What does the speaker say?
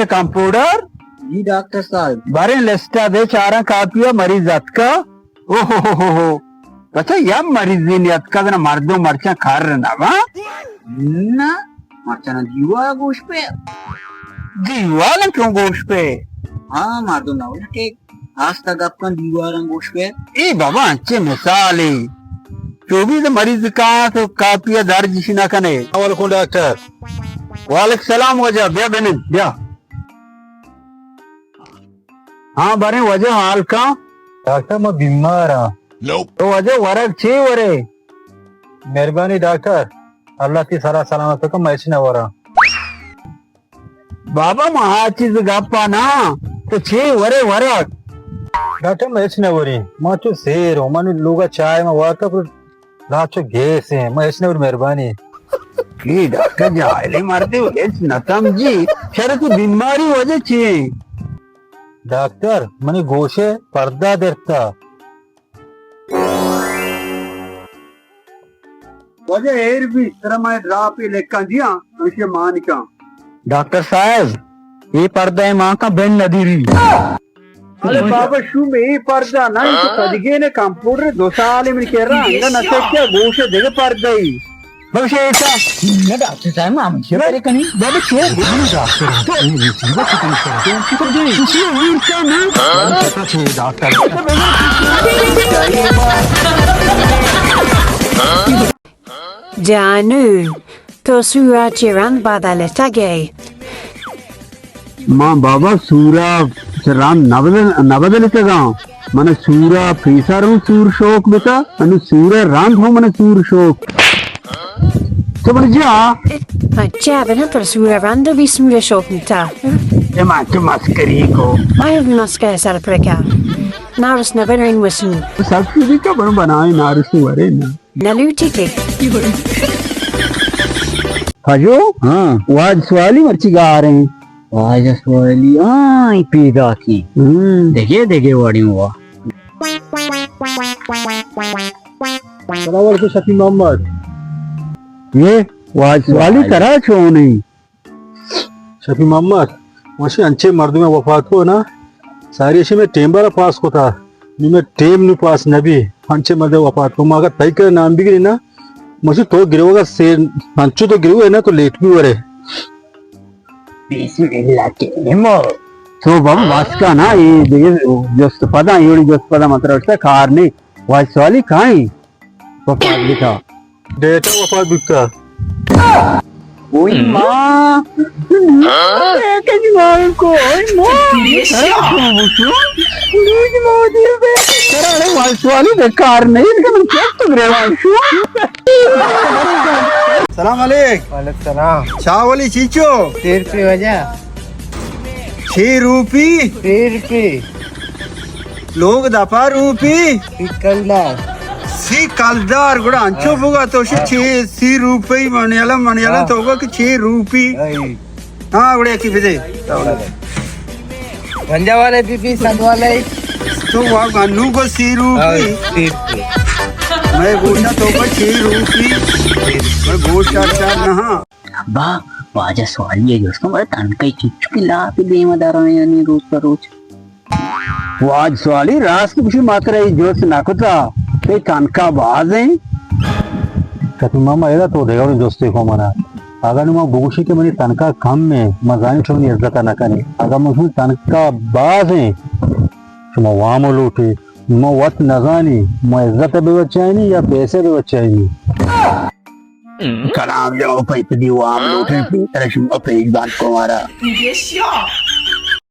کمپوڈر؟ جی ڈاکٹر صاحب۔ باریں لسٹ ءَ دے چاراں کاپی ءَ، مریض اتکا؟ اوہو ہو ہو ہو۔ بچا، یا مریضے نیتکا، دنا مردم مرچاں کر نہ با؟ نہ، مرچاں دیوا گوش پہ۔ دیوال چون گوش پہ؟ ہاں، مردم نہ ٹیک۔ آستا گپ کن، دیواراں گوش پہ۔ اے بابا، انچے مثالے۔ چوبیس مریض کا تو کاپی ءَ درج اش نہ کنے۔ السلام علیکم ڈاکٹر۔ وعلیکم السلام واجہ، بیا بنند، بیا۔ ہاں، باریں واجہ حال کن۔ ڈاکٹر، ما بیمار ہاں۔ تو واجہ ورگ چے ورے؟ مہربانی ڈاکٹر، اللہ تی سرا سلامت بکن، ما ہچ نہ وراں۔ بابا، ما آ چیز گپا نا، تو چے ورے ورگ؟ ڈاکٹر، ما ہچ نہ وریں، ما چو سیر ہوں، من لوگا چائے ما وارتا، پر رات چو گیس ہیں، ما ہچ نہ ور، مہربانی۔ اے ڈاکٹر جاہلیں مردے، ہچ نہ سمجھی۔ شر تو بیماری واجہ چی ہیں؟ ڈاکٹر، منی گوشے پردہ درتا۔ واجہ ایر بی، ترا ما ڈراپے لکھاں دیاں، ہمیشی مان کن۔ ڈاکٹر صاحب، اے پردہ ءَ مان کن بن ندیری۔ ارے بابا، شوم، اے پردہ نہ، اے تو کدگین کمپوڈر، دو سال من کرا، انگا نہ سکیا، گوش دگہ پردہ ای۔ بابا، چے ایسا؟ نہ ڈاکٹر صاحب، ما ہمیشی بارے کنی۔ بابا، چے؟ ڈاکٹر، اے مصیبت کتنی سر۔ تو جو اسی امیر کا نام۔ ڈاکٹر۔ جانو، تو سورا چہ رند بدلتگ ئے؟ من بابا سورا چہ رند نبدل، نبدلتگاں۔ من سورا پیسر ہوں سور شوق بتا، انو سورا رند ہوں من سور شوق۔ تو من جا۔ اچھا، بنا پر سورا رند بھی سور شوق بتا۔ اے ما تو مسکری کو۔ آیا بھی مسکرا سر پرکا۔ نارس نبرین وسیم۔ سب چیزی کا بن بنائے نارس ورے نا۔ نہ لوٹی تے۔ پجو؟ ہاں۔ واج سوالی مرچی گار ہیں۔ واج سوالی، ہاں، ای پیدا کی۔ ہم۔ دیکھے، دیکھے واڑی ہوا۔ سلام علیکم شفیع محمد۔ یہ واج سوالی ترا چون ہیں؟ شفیع محمد، ماشی انچے مردمے وفات کو نا، ساری اشی میں ٹیم بارا پاس کو تھا، نی میں ٹیم نو پاس نبی، انچے مردمے وفات کو، ما اگر تئی کرے نام بگری نا، ماشی تو گریوگا سے، انچو تو گریو ہے نا تو لیٹ بھی ورے۔ بسم اللہ کے نمو۔ تو بابا بس کا نا، یہ دیگه جست پدا، یہ جست پدا مطلب اس کا کار نہیں، واج سوالی کائیں؟ وفات بوتا۔ ڈیٹا وفات بوتا۔ اوئی ماں۔ کجی ماں کو، اوئی ماں۔ سرا شو بوتو۔ پلیز مودی بے۔ سرا اڑے واج سوالی بیکار نہیں، کہ من چیک تو گریوان شو۔ سلام علیک۔ وعلیکم سلام۔ چاولی چیچو؟ تیر پہ وجہ۔ چھ روپی؟ سی روپی۔ لوگ دپا روپی؟ سی کلدار۔ سی کلدار، گڑا انچو ہاں۔ بگا تو شی ہاں۔ چھ، سی روپی منیلا، منیلا ہاں۔ تو گا کہ چھ روپی۔ ہاں۔ ہاں، گڑا یکی بدے۔ پنجاہ والے بی بی، صد والے۔ تو وا گنو کو سی روپی۔ ہاں، سی روپی۔ میں گوشا تو گا چھ روپی۔ میں گوشا چار نہ۔ ابا، واجہ سوالی ءَ جست کن، بلے تنکہ چچو کہ لاپ ءِ دیم ءَ درائینی روچ پہ روچ۔ واجہ سوالی، راست گوشی، ما ترا اے جست نہ کتا، تئی تنکہ باز ایں؟ شفیع ماما، ادا تو دگہ جستے کو منا۔ اگاں نوں ما بگوشی کہ منی تنکہ کم ایں، ما زانی تو منی عزت ءَ نہ کنی۔ اگاں من گوشی تنکہ باز ایں، شما وام لوٹی، ما وت نزانی، ما عزت ءَ بہ بچائینی یا پیسہ بہ بچائینی۔ کلام جواب پہ پدی وام لوٹیں، پیتر شما پیش بند کو مارا۔